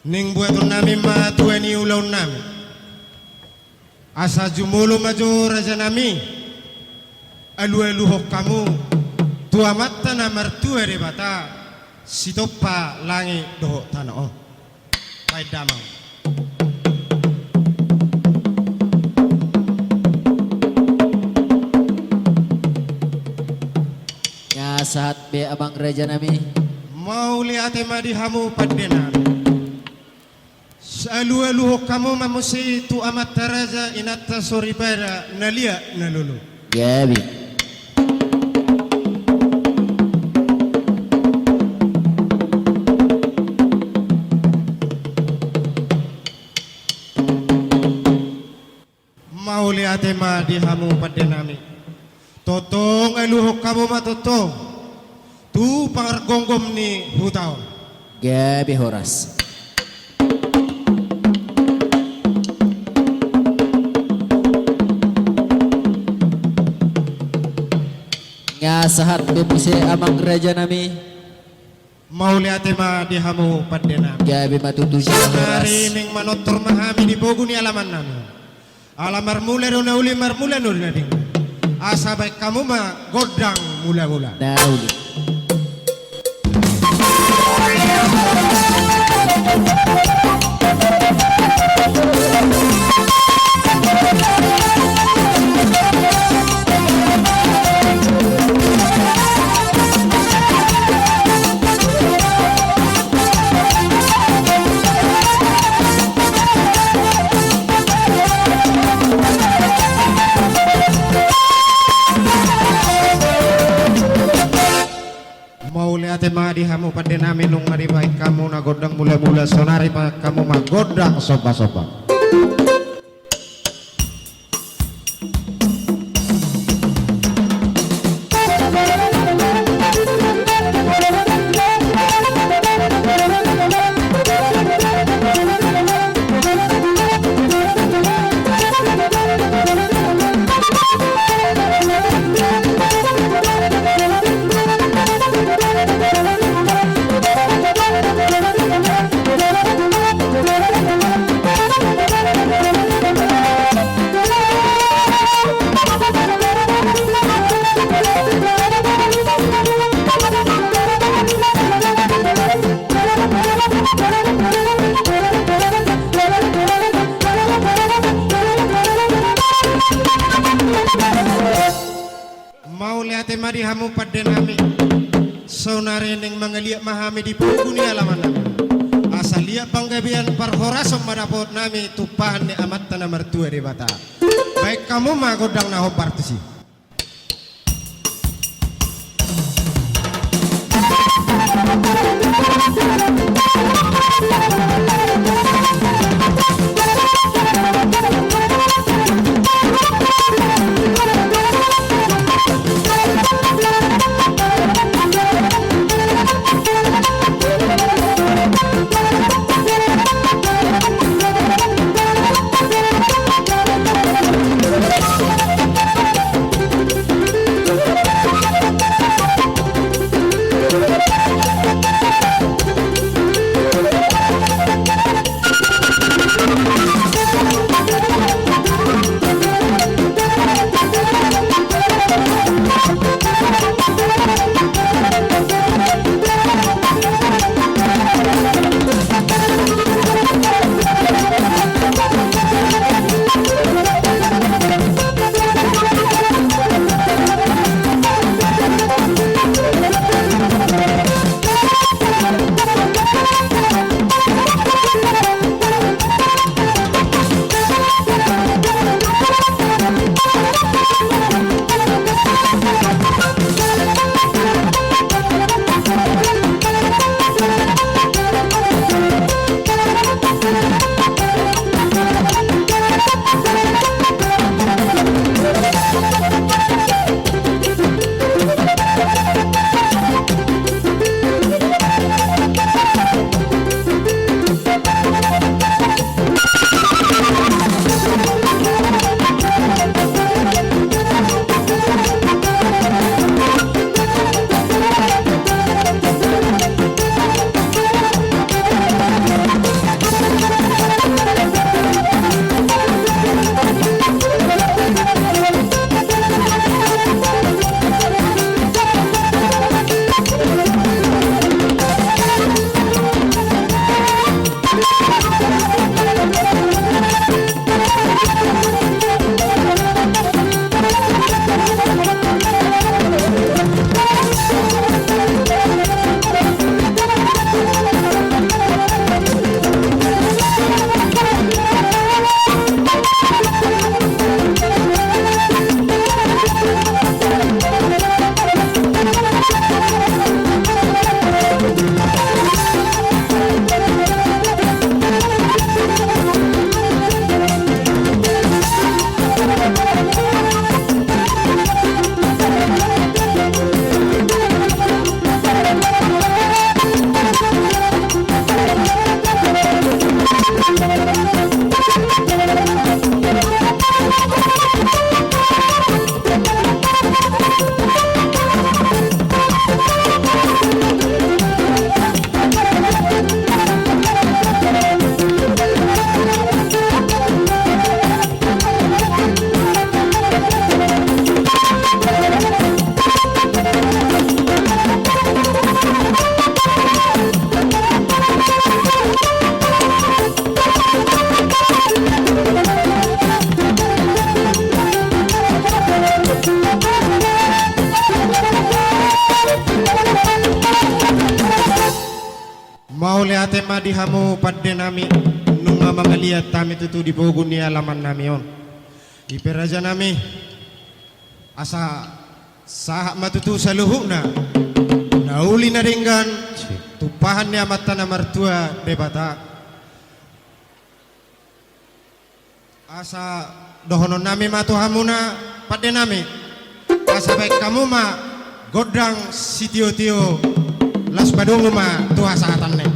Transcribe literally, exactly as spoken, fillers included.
Ning buatonnami ma tua ni ulaonnami. Asa jumolo ma jo rajanami, alualuhon hamu tu Amanta na martua Debata, sitompa langit dohot tano on. Baen damang. Nga sahat be amang rajanami. Mauliate ma di hamu pandenami. Salualuhon hamu ma muse tu amanta raja inanta soripada na liat na lolo. Gabe. Mauliate ma di hamu pandenami. Tongtong aluhon hamu ma tongtong tu pargomgom ni huta on. Gabe horas. Nga sahat be muse amang rajanami. Mauliate ma di hamu pandenami. Gabe ma tutu. Saonari ning manortor ma hami di pogu ni alamannami. Ala marmula do na uli, marmula do na denggan. Asa baen hamu ma gondang mulamula. Na uli. Mauliate ma di hamu pandenami, nunga dibaen hamu na gondang mulamula, saonari baen hamu ma gondang sombasomba. Mauliate ma di hamu pandenami. Saonari ning mangaliat ma hami di pogu ni alamannami. Asa liat panggabean parhorason ma dapotnami tumpahan ni Amanta na martua Debata. Baen hamu ma gondang na hombar tusi. Mauliate ma di hamu pande nami, nunga mangaliat hami tutu di pogu ni alaman nami on. I pe raja nami, asa sahat ma tutu saluhutna na uli na denggan, tumpahan ni Amanta na martua Debata. Asa dohonon nami ma tu hamuna pande nami, asa baen hamu ma gondang sitio-tio, laos badongu ma tu hasahatan na i.